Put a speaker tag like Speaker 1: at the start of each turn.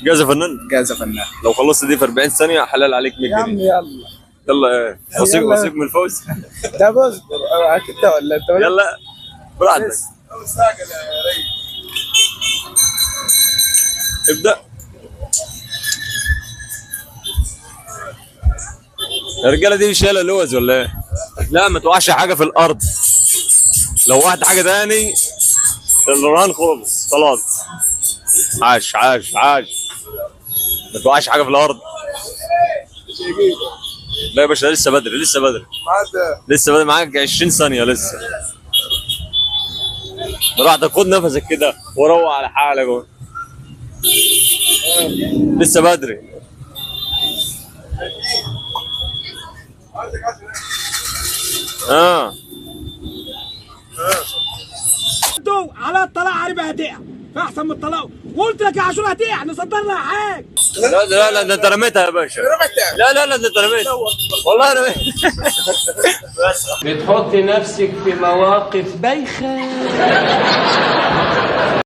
Speaker 1: جاهز يا فنان؟
Speaker 2: جاهز يا فنان.
Speaker 1: لو خلصت دي في 40 ثانية حلال عليك 100
Speaker 2: يا عم
Speaker 1: جنيه.
Speaker 2: يلا.
Speaker 1: يلا ايه؟ وثيق
Speaker 2: يلا.
Speaker 1: وثيق من الفوز.
Speaker 2: ده بصبر معاك انت ولا انت؟
Speaker 1: يلا براحتك. ابدأ يا رجاله. دي مش شايله لوز ولا ايه؟ لا ما توقعش حاجة في الارض. لو وقعت حاجة تاني الرهان خلص خلاص. عاش عاش عاش. ما توقعش حاجة في الارض. لا يا باشا لسه بدري، لسه بدري، لسه بدري، معاك 20 ثانية لسه. براحتك، خد نفسك كده وروق على حالك. لسه بدري. اه
Speaker 3: انتوا على الطلاق عربي هتقع، فاحسن من الطلاق. وقلت لك يا عاشور هتقع، نصدر لها حاجة.
Speaker 1: لا لا لا، ده انت رميتها يا باشا. لا لا لا، ده انت رميتها والله رميتها.
Speaker 4: بتحطي نفسك في مواقف بايخة.